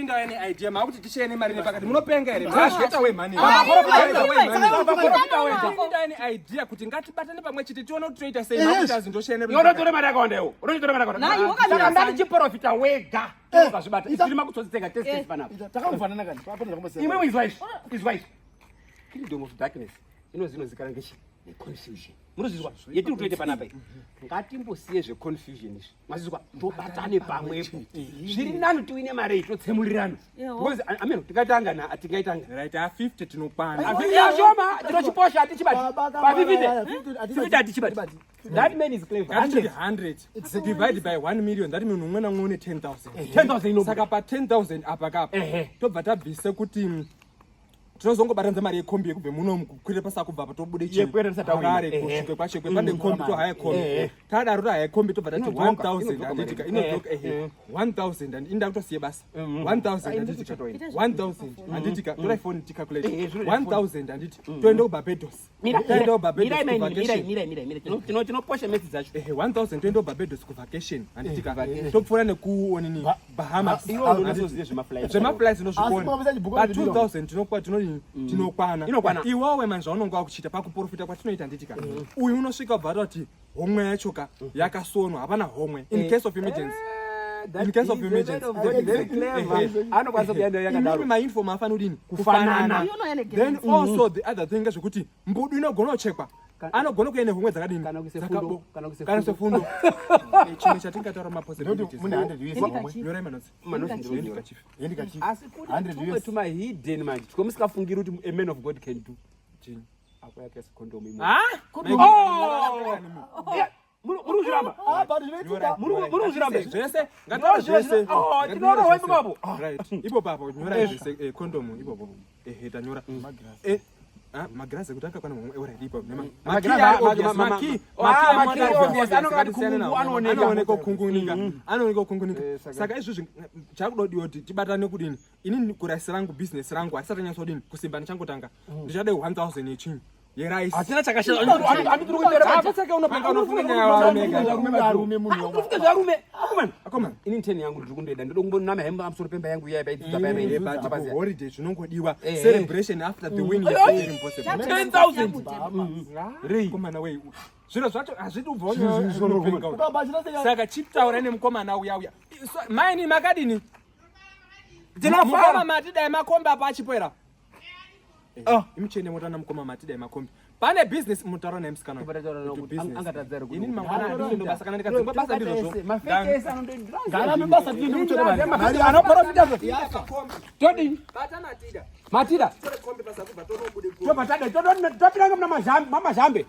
ndauya neidea makuti tisheye nemari nepakati munopenga here get away money ndauya neidea kuti ngatibatane pamwe chete tione kuti toita sei makuti azi ndosheye Iwe unotora mari yakawanda iwe. Unotora mari yakawanda. Nai, wakamira Saka ndati sani. chiprofita wega. Ukazvibata. Tiri makutsotsi tega tese tese panapa. Takangofanana kani. Pane zvakambosiyana. Imwe izwa izvi. Izwa izvi. Kingdom of darkness inozi inozikana ngechi neconfusion. Munozvizwa? Yetiri kutoita panapa iyi. Ngatimbosiye zveconfusion izvi. Mazvizwa? Tobatane pamwepo. Zviri nani tiwine mari iyi totsemurirana. Because amen tingatanga na tingaitanga. Right, a 50 tinokwana. Yashoma tinochiposha hatichibati. Baba, Pa 50. baba, 50 50 hatichibati. That man is clever. Ngatiti 100 divide by 1 million that munhu umwe namwe une 10,000. 10,000 inobuda. Saka pa 10,000 apa kapa Ehe. tobva tabvise kuti tinozongobatanidza mari yekombi yekubve muno kukwire pasakubva apa tobude chii? Yekuenda tisati tawina. Harare Ehe. kusvike kwaChekwe pane kombi tohaya kombi. Ehe. Tadaro tohaya kombi tobva tati Inodzoka, 1000 inodzoka handitika mari. inodzoka Ehe. ehe 1000 and inda kutosiye basa 1000 handitika 1000 handitika torai phone ticalculate Ehe, zvinoda 1000 handiti toenda kuBarbados. Toenda kuBarbados kuvacation. Tinoposha mesi dzacho. Ehe 1000 toenda kuBarbados kuvacation handitika topfuura nekuonini Bahamas. Iwe unozoziva zvemaflights. Zvemaflights Asi ndozvikona mabasa chibhuku pa nezvibilo. 2000 tinokwana Inokwana. Iwewe manje zvaunonga wakuchiita pakuprofita kwatinoita handitika uyu unosvika ubva atoti homwe yacho ka yakasonwa hapana homwe in case of emergency. In case of emergency. Ehe. Anokwanisa kuenda yakadaro. Imimi mauniform afana kudini? Kufanana. Iyono yane Then gemenzi. also the other thing ngezvekuti mbudu inogona kuchekwa, anogona kuenda nehomwe dzakadini? Kana kuise Dzakabo- fundo, kana kuise kana fundo. sefundo. Chimwe chatingataura mapossibilities. Mune 100 US homwe. Nyorai manotsi. Manotsi ndinonyora. Handkerchief. Handkerchief. Asi kune 100 tumwe US. tumahidden manje twomusingafungiri kuti a man of God can do. Chii? Apo yakaisa condom imo. Ah? Oh! Yeah, muri kuzviramba? Ah, but zvinoitika. Muri kuzviramba izvi? Zvese ngataura zvese. Oh, tinorohwa ipo papo. Right. Ipo papo nyorai zvese condom ipo papo. Ehe tanyora. Magirazi ekuti akakwana mamwe alright ipo. Magirazi, Maki ah, maki obvious, anonga ati kungu, anooneka. Anooneka kukungunika. Anooneka kukungunika. Saka izvozvi chakudodiwa kuti tibatane kudini? Inini kuraisi rangu business rangu harisati nyatso kudini kusimba ndichangotanga. Ndichada 1000 yechinyi. Yeraisi. Hatina chakashata. Handitiri kuitera. Apo saka unopenga unofunga nyaya yarume. Varume munhu wamwe. Kufunga zvarume. Akomana. Akomana. Ini 10 yangu ndiri kundoida. Ndoda kumbonama hembe pamusoro pemba yangu iya paidzidza paya Eh, paya. but kuholiday zvinongodiwa Eh. celebration after the win is very impossible. 10,000. Rei. Komana wei. Zviro zvacho hazvidi ubva wanyopenga. Baba, chinaseka. Saka chitaura nemukomana uya uya. Maini makadini? Tinofara. Mukoma mati dai makombi apa achipoera. Imuchene motana mukoma mati dai makombi. Pane business mutaura naye musikana. Kuti business. Angatadza here Inini mangwana handiende basa kana ndikadzingwa basa ndizvozvo. Mafake ese anondoendera. Garame basa tinoenda kuchera vanhu. Anoprofita zvo. Todini? Bata matida. Matida. Tore kombi basa kubva tonobude Tobva tadai. Topinanga muna mazhambe. Mamazhambe.